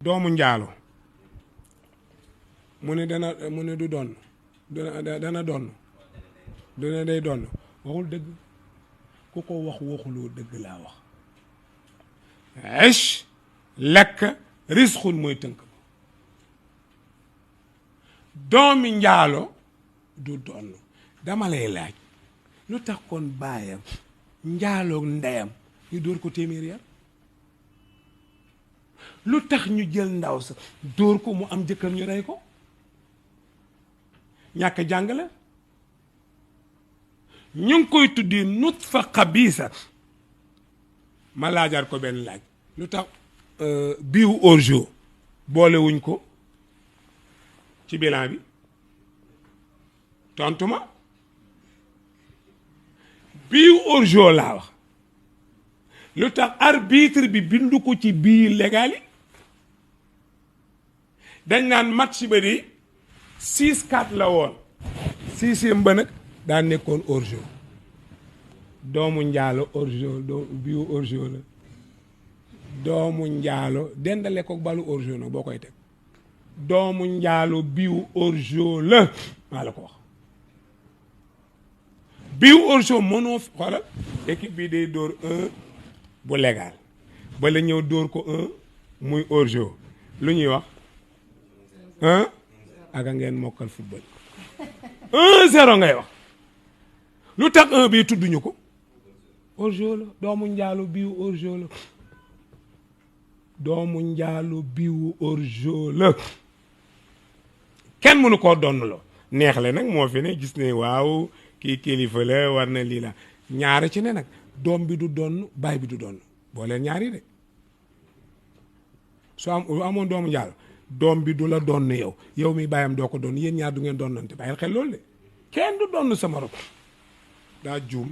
doomu njaalo mu ne du donn dana donn dana day donn waxul dëgg ku ko waxuloo dëgg laa wax esh lekk risxul mooy tënk ba doomi njaalo du donn dama lay laaj lu tax kon baayam njaaloog ndeyam ñu dóor ko téeméer yar lu tax ñu jël ndaw sa dóor ko mu am jëkkër ñu rey ko ñàkk jàng la ñu ngi koy tuddi nutfa xabiisa ma laajaat ko benn laaj lu tax biiw orjo boolewuñ ko ci bilan bi tontu ma biiw orjo laa wax lu tax arbitre bi bindu ko ci bii légal yi dañ naan match ba di 6-4 la woon 6e ba nag daa nekkoon hors-jeu doomu njaalo hors-jeu biiw hors-jeu la doomu njaalo dendale ko balu hors-jeu nag boo koy teg doomu njaalo biiw hors-jeu la maa la ko wax biiw hors-jeu mënoo xoolal équipe bi day dóor 1 bu légal ba la ñëw dóor ko 1 muy hors-jeu lu ñuy wax 1 ak a ngeen mokkal football 1-0 ngay wax lu tax 1 bii tudduñu ko hors-jeu la doomu njaalo biiw hors-jeu la doomu njaalo biiw hors-jeu la kenn mënu koo donn loo neexle nag moo fi ne gis ne waaw kii kilifa la war na lii la ñaari ci ne nag doom bi du donn baay bi du donn boo leen ñaari de soo amoon doomu njaalo doom bi du la donn yow mi bàyyam doo ko donn yéen ñaar du ngeen donnante bàyyil xel loolu de kenn du donn sama morom daa juum